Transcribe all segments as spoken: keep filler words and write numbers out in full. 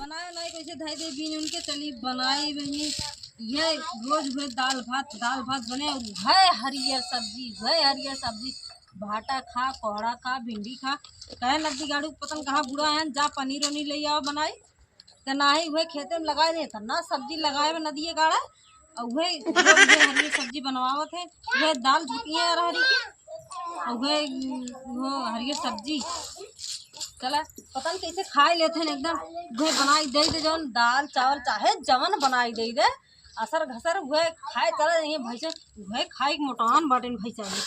बनाए बनाए कैसे धई दे बीन उनके, चली बनाई बनी। ये रोज हुए दाल भात, दाल भात बने, और है हरियर सब्जी, है हरियर सब्जी, भाटा खा, कोहड़ा खा, भिंडी खा। कहे नदी गाड़ू पतन कहाँ बूढ़ा है, जा पनीर वनीर ले आओ बनाई। त नाही हुए खेते में लगाए दे, त ना सब्जी लगाए में नदिए गाड़ा, और हुए, हुए हरियर सब्जी बनवावत है, हुए दाल झुकिए रहरी के, और हुए, वो हरियर सब्जी। चला, पता नहीं कैसे खाए लेते हैं एकदम। उहे बनाई दे दे, जौन दाल चावल चाहे जवन बनाई दे दे, असर घसर उहे खाए चला जाइए भैंसे, उहे खाए के मोटान बाटेन भैंसा है।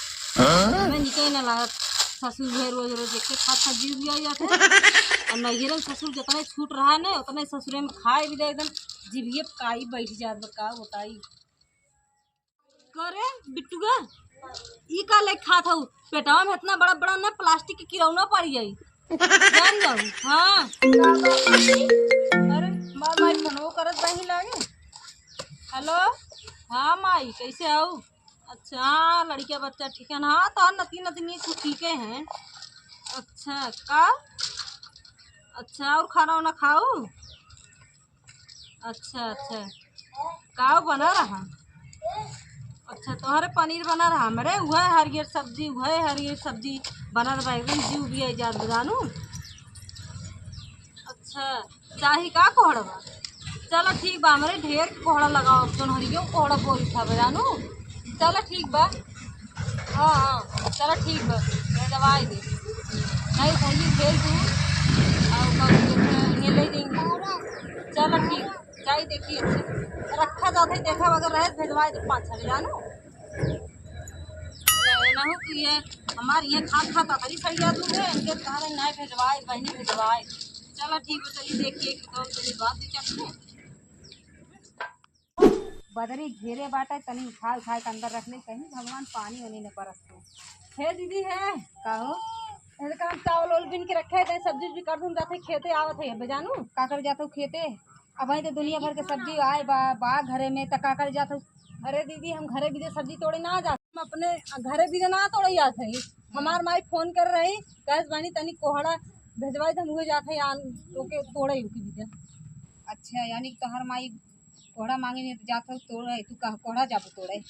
हमें निके ना लागत, ससुर उहे रोज रोज एक खात सब्जी उबिया जाते हैं। और नैहरे में ससुर जितने छूट रहा है ना, उतने ससुरे में खाए भी दे एकदम, जिभिए काई बैठ जात बा, का बताई। करे बिट्टुआ, ई का ले खात हऊ? पेटवा में इतना बड़ा बड़ा ना प्लास्टिक के किरौना पड़ जाई, जान जाऊ। हाँ। अरे माँ, माई फोनवो करत बही लागे। हेलो, हाँ माई, कैसे हऊ? अच्छा, हाँ, लड़किया बच्चा ठीक है ना? हाँ, तो नती नतनी कुछ ठीक है। अच्छा, का? अच्छा, और खाना वाना खाऊ? अच्छा, अच्छा। का बना रहा? अच्छा, तोहरे पनीर बना रहा? हमरे उहे हरियर सब्जी, उहे हरियर सब्जी बनत बा, एकदम जीव भी आई जात बा जानू। अच्छा, चाही का कोहड़ा बा? चलो ठीक बा, हमरे ढेर के कोहड़ा लगाओ, अब जोन हरियो कोहड़ा बोल था बा जानू। चलो ठीक बा। हाँ, हाँ, चलो ठीक बा, भेजवाई दे। नहीं, भैया भेज दू, और कल ये ले देंगे। चलो ठीक, जाई देखी अच्छे। रखा जात है, देखा अगर रहे, भेजवाई दे पाँच छः जानू। नहीं, ना हो कि ये हमारे ये खात खात अतरी सड़िया दूर है, इनके कारण नहीं भेजवाए, बहनी भेजवाए। चलो ठीक बा, चलिए देखिए, एक दो चलिए बात भी करते हैं। बदरी घेरे बाटे, तनी उठा उठा के अंदर रख ले, कहीं भगवान पानी ओनी न बरस दे। हे दीदी, है का हो? इनका हम चावल ओल बीन के रखे थे, सब्जी उब्जी कर दूँ, जाते खेते आवत है, अबे जानू। का कर जात हो खेते? अब तो दुनिया भर के सब्जी आए बा, बा घरे में, त का कर जात हो? अरे दीदी, हम घरे बीजे सब्जी तोड़े ना जात, हम अपने घरे बीजे ना तोड़े जात है। हमार माई फोन कर रही, कहे बहनी तनी कोहड़ा भेजवाई, त हम उहे जात है आन ओके तोड़े ओके बीजे। अच्छा, यानी कि तोहर माई कोहड़ा मांगे नहीं तो जात हो तोड़े, तू कहा कोहड़ा जाबू तोड़े?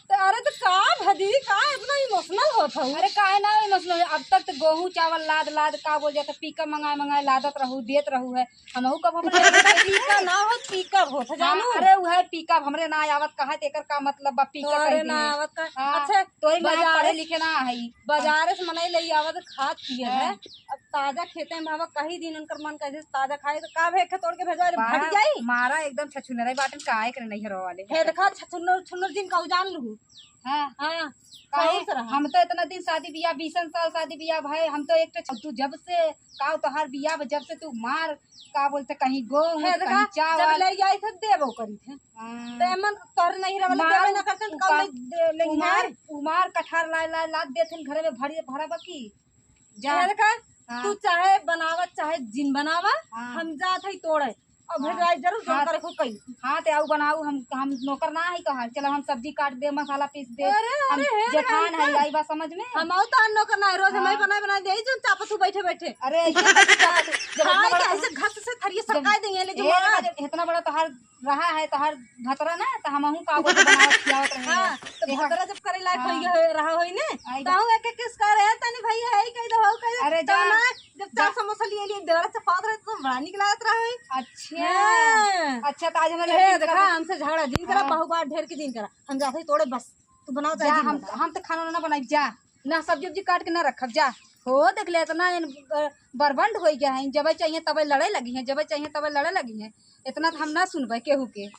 तो अरे तो का भदी, का इतना इमोशनल होत हो? अरे काहे ना इमोशनल? अब तक तो गेहूं चावल लाद लाद का बोल जाता, पिकअप मंगाए मंगाए लादत रहू, देत रहू है। हमहू कब हमरे पीका ना होत, पिकअप होत है, हाँ, जानू? अरे उहे पिकअप हमरे ना आवत कहा, तेकर का मतलब बा पिकअप अरे कह ना दिए? आवत का? हाँ, अच्छा, तोरी माँ बाजार पढ़े से लिखे ना है। बाजारे से मनई ले आवत, खात पिए हाँ। है। अब ताजा खेते में भावा कही दिन उनकर मन कहे ताजा खाए, तो का भे एक तोड़ के भेजवा दे, बाहर भाग जाई। मारा एकदम छछुनरे बाटन का आए करे नैहर वाले। हे देखा छछुनर, छुनर जिन का जान लू। हाँ। हाँ, काहे? खुश रहा। हम तो इतना दिन शादी बियाह, बीसन साल शादी बियाह भाई, हम तो एक ठो छ-, तू जब से का तोहार बियाह बा, जब से तू मार, का बोलते, कहीं गेहूं, हे देखा, कहीं जब चावल। ले जाई थे देबो करी थे। हाँ। तो एमन तोहरे नैहर वाले मार, देबे ना करते, उ कब का, ले दे, ले उ मार, जाए? उ मार कठार लाए, लाए, लाद देथिन घरे में भरी, भरा बकी। जा। हे देखा, हाँ। तू चाहे बनावा, चाहे जिन बनावा, हाँ। हम जात हई तोड़े। और हाँ। भेजवाई जरूर, जरूर हाँ। करे को कही। हाँ, ते आऊ बनाऊ, हम, हम नौकर ना है तोहार। चलो, हम सब्जी काट दे, मसाला पीस दे। अरे, हम अरे, हे जेठान भाई है, का? आई बात समझ में? हम आऊ तो नौकर ना है, रोज हाँ। हमें बनाए, बनाए दे, जो चापत तू बैठे, बैठे। अरे, ऐसे कैसे चापत? जब हाँ, इतना बड़ा ऐसे घस से थरिये जब सकाए देंगे, ले जो ए, मार। जब इतना बड़ा तोहार रहा है, तोहार भतरा ना, तो हमहू का बोल बनावत खियावत रही हाँ, है। तो देखा? भतरा जब करे लायक हाँ। होई गए, रहा होई ने, आई तो हम एक एक किस करे, "तनी भैया, है, कह दो, हो, कह दो।" अरे, तो जा। ना, जब चार जा। समोसा लिए, लिए, देवरा से पावत रहे, तो बड़ा निक लागत रहा होई। अच्छा। हाँ। अच्छा, तो आज हमारे ए, लड़की देखा, का हमसे झगड़ा जिन करा, हाँ। बहु बार ढेर के जिन करा। हम जाते ही तोड़े बस। तू बनाओ, जा, चाहे जिन हम, बनाओ। हम तो खाना ना बनाई, जा। ना सब्जी उब्जी काट के ना रखब, जा। हो, देख ले, इतना इन, अ, बरबंड होई गया है, जब चाहिए तब लड़े लगी हैं, जब चाहिए तब लड़े लगी हैं। इतना तो हम ना सुनबे केहू के।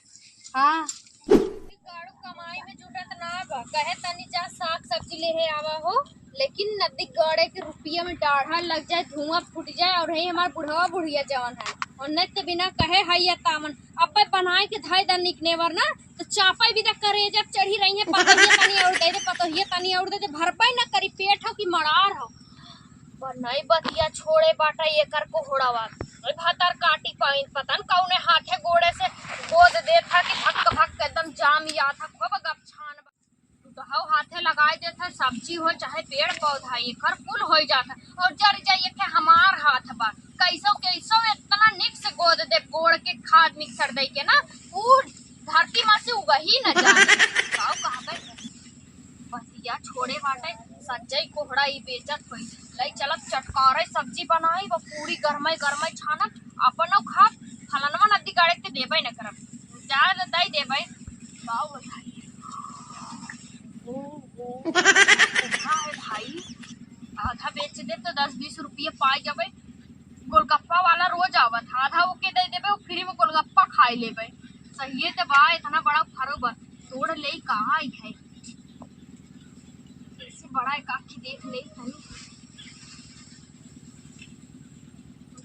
हाँ। गाड़ू कमाई में जुटत ना बा, कहे तनी जा साग सब्जी लेहे आवा हो, लेकिन नदी गाड़े के रुपया में डाढ़ा लग जाए, धुआं फूट जाए, और यही हमार बुढ़वा बुढ़िया जवन है, और नहीं तो बिना कहे है या तामन, अब्बे बनाए के धाई दा निकने वर ना, तो चापा भी दा करे जब चढ़ी रही है, पतोहिए तनी और दे दे, पतोहिए तनी और दे दे, भरबे ना करी, पेट हो कि मड़ार हो। बनई बतिया छोड़े बाटा एकर कोहड़ावा। ए भतर काटी पाइन, पता न कौने हाथे गोड़े से गोद देत था कि भक भक एकदम जाम या था, खूब गपछान बा। तू तो हौ हाथे लगाए देत है, सब्जी हो चाहे पेड़ पौधा, एकर कुल होई जात है। और जर जाई एके हमार हाथ बा, कैसो कैसो इतना निक से गोद दे, के खाद मिक्सर दे के ना, ऊ धरती मा से उगही न जाए। काऊ कहबे? बतिया छोड़े बाटे, सज्जई कोहड़ा ई बेचत होई। लई चलब चटकारे सब्जी बनाई, वो पूरी गरमाई गरमाई छानब, अपनो खाब, फलनवा नदी गाड़े के देबे न करब। जा दई देबे। बाऊ भाई। ओ, ओ, कितना है भाई? आधा बेच दे तो दस बीस रुपये पाई जाबे। गोलगप्पा वाला रोज आवत है, आधा ओके दे देबे, वो फ्री में गोलगप्पा खाई लेबे। सहिए तो बा, इतना बड़ा फरो बा, तोड़ ले कहाँ आई है? ऐसे बड़ा एक आखी देख ले तनी।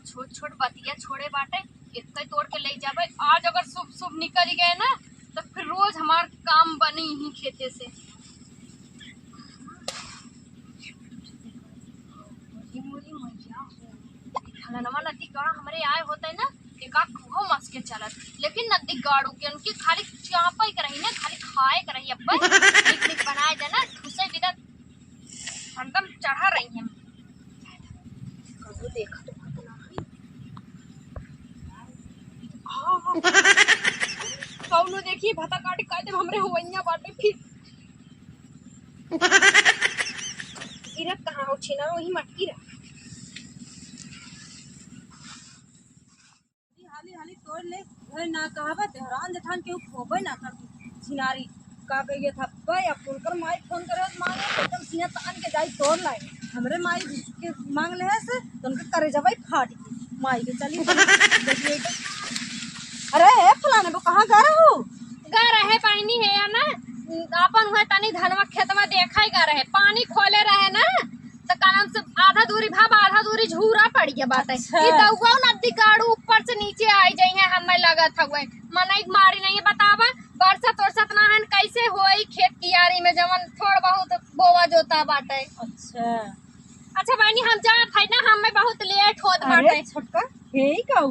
छोट छोट बतिया छोड़े बाटे, एक तोड़ के ले जाबे। आज अगर शुभ शुभ निकल गए ना, तो फिर रोज हमार काम बनी ही खेते से। अरे मोरी मैया हो, फलनवा नदी का हमरे आए होते ना, एका खूहो मस के चलत, लेकिन नदी गाड़ू के उनकी खाली चापे के रही ना, खाली खाए के रही। अब बस पिकनिक बनाए देना, ठूसे बिदा हरदम चढ़ा रही है। कबो देखा तो मत ना है। हाँ, हाँ। कौनो देखी भता काट काट हमरे हुवैया बाटे फिर। गिरत कहाँ हो छीना, वही मटकी रहा। हाली हाली तोड़ ले, घर ना कहबे, देहरान जेठान केहू खोबे ना कर छिनारी। का कहिए था, भाई, अब उनकर माई फोन करे तो मांगे, एकदम सीना तान के जाई तोड़ लाए। हमरे माई के मांग ले है से, तो उनके करेजवा ही फाट गई। माई के चली देखिए तो। अरे, ए फलाने, वो कहाँ गा रहे हो? गा रहे बहिनी है या ना, आपन हुए तनी धनवा खेतवा देखा ही गा रहे, पानी खोले रहे ना, तो का नाम से आधा दूरी भाव, आधा दूरी झूरा पड़ गया बाटे। अच्छा। ई दउआ नदी गाड़ू ऊपर से नीचे आई जाई है, हमें लगत हवे। मनई के मारी नहीं बतावा, बरसत वरसत ना हन, कैसे होई खेत कियारी में जवन थोड़ बहुत बोवा जोता बाटे। अच्छा। अच्छा बहिनी, हम जात है ना, हमें बहुत लेट होत अरे बाटे। छोटका, हे ही का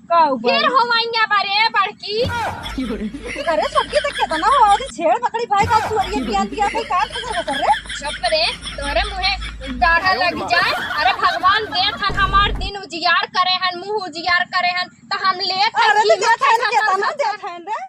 का ऊपर? फिर हो मैया बारे बड़की। अरे छोटकी, तो कितना हो, अभी छेड़ पकड़ी भाई का, सुअरिया पियान पिया भाई का खबर कर रे? चुप रे, तोरे मुँहे डाढ़ा लग जाए। अरे भगवान देत हन, हमार दिन उजियार करे हन, मुँह उजियार करे हन, तो हम लेत हन, अरे तो कीमत देत हन, है, कितना खसम देत हन रे?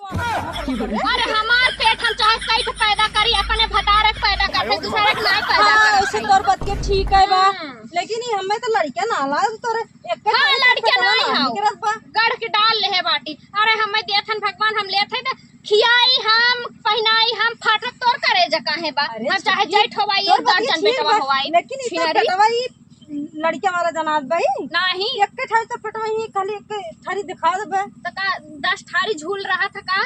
अरे हमार पेट हम चाहे कई ठे पैदा करी, अपने भतारे के पैदा करते, दूसरे के नाई पैदा हाँ, करते। ऐसे तोर बात के ठीक है बा। हम्म। लेकिन ये हमें तो लड़का ना ला, तोरे एक हाँ, लड़का ना है। गिरत बा। गढ़ के डाल ले है बाटी। अरे हमें देथन भगवान, हम लेत है तो खियाई हम, पहनाई हम, फाटक तोर करे जका है बा। अरे हम चाहे छोटकी, जैठ होवाई, तोर बात के गार्जियन ठीक बेटवा बा, होवाई। लेकिन इतना छिनरी। पेटवा ही लड़का वाला जनात भाई। नाही। एक के ठारी तो पेटवा ही, खाली एक के ठारी दिखा देबे। तो का दस ठारी झूल रहा था का?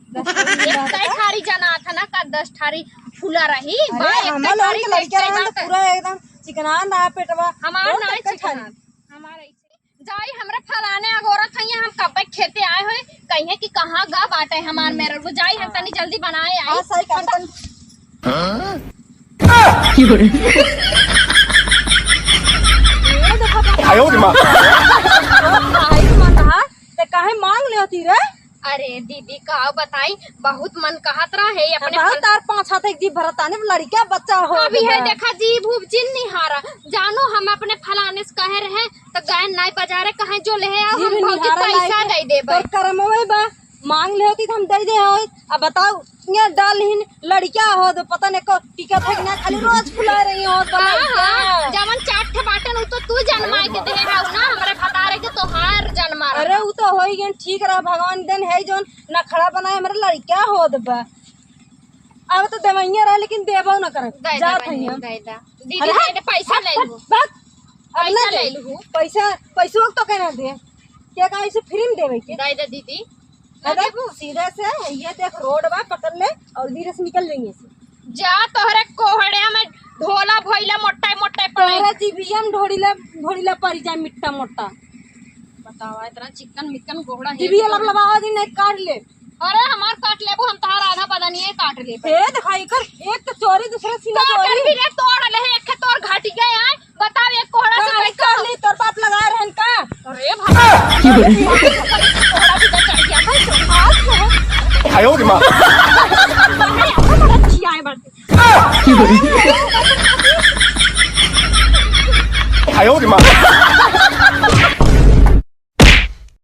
दस ठारी झूल रहा था का? एक ठारी जनात है ना का दस ठारी फूला रही। अरे, बा, एक हमार लोग ठारी के लड़का रहे तो पूरा एकदम चिकना ना पेटवा। हमार ना चिकना। हमार ऐसे। जाई, हमरे फलाने अगोरत हइये, हम कब्बे खेते आए होए, कहिए कि कहाँ गा बाटे हमार मेहररू। जाई, हम तनी जल्दी बनाए आई। हाँ, सही कहा, तनी। हाँ? ये देखो तो आयो रे माँ। भाई मन रहा, ते काहे मांग ले होती रे? अरे दीदी, का बताई, बहुत मन कहत रहे अपने बहुत फल- तार पाँच हाथ एक जीभ भरत आने लड़का बच्चा हो अभी है, गया। देखा जीभ उभ जिन निहारा, जानो हम अपने फलाने से कहे रहे, तो गए नाई बाजारे कहे जो ले आओ, हम जीभ भौजी निहारा पैसा लायक दे देबे। तोर करमवे बा, मांग ले होती तो हम दे दे होई। अब बताओ, ये डालहीन लड़का हो तो पता नहीं को टिकट है कि ना, खाली रोज फुला रही हो तो हाँ, लड़का। हाँ, जवन चार ठे बाटन उ तो तू जन्माए के दे रहा ना, हमरे भतारे के तोहार जन्मा रहा। अरे उ तो होई गन ठीक रहा, भगवान देन है जोन नखड़ा बनाए हमरे लड़का होत बा। अब तो देवैया रहा लेकिन देबो न करब। दे दे जात बहिनी, हई हम। दे दे। दीदी, अरे दे दे, पैसा हट, ले हट, लू। बात। अब पैसा ना दे। ले लू। पैसा, पैसो तो कहना दे। क्या कहा इसे फ्री में देवे के? दे दे दीदी। ना अरे देबू। सीधा से ये देख रोड बा, पकड़ ले और धीरे से निकल जाएंगे इसे। जा तोहरे कोहड़े में ढोला भोइला मोटा मोटा पड़े। तोहरे जीभिया में ढोड़ीला, ढोड़ीला पड़ जाए मिट्टा मोटा। बतावा, इतना चिकन मिकन गोहड़ा है जीभिया तो लबलबावा दिन नहीं काट ले। अरे हमार काट लेबू, हम तोहार आधा बदनिये काट लेबे। ए देखा, एकर एक तो चोरी, दूसरा सीना का चोरी। कर भी रे, तोड़ ले, एक तोर घट गया है। बताओ, एक कोहड़ा से का कहीं कर कम? ली, तोर बाप लगा रहन का? अरे बाबा, कोहड़ा भी तो चढ़ गया भाई, तो आज तो है। आयो रे माँ। अरे, अब तो बड़ा अच्छी आए बढ़ते। आयो रे माँ।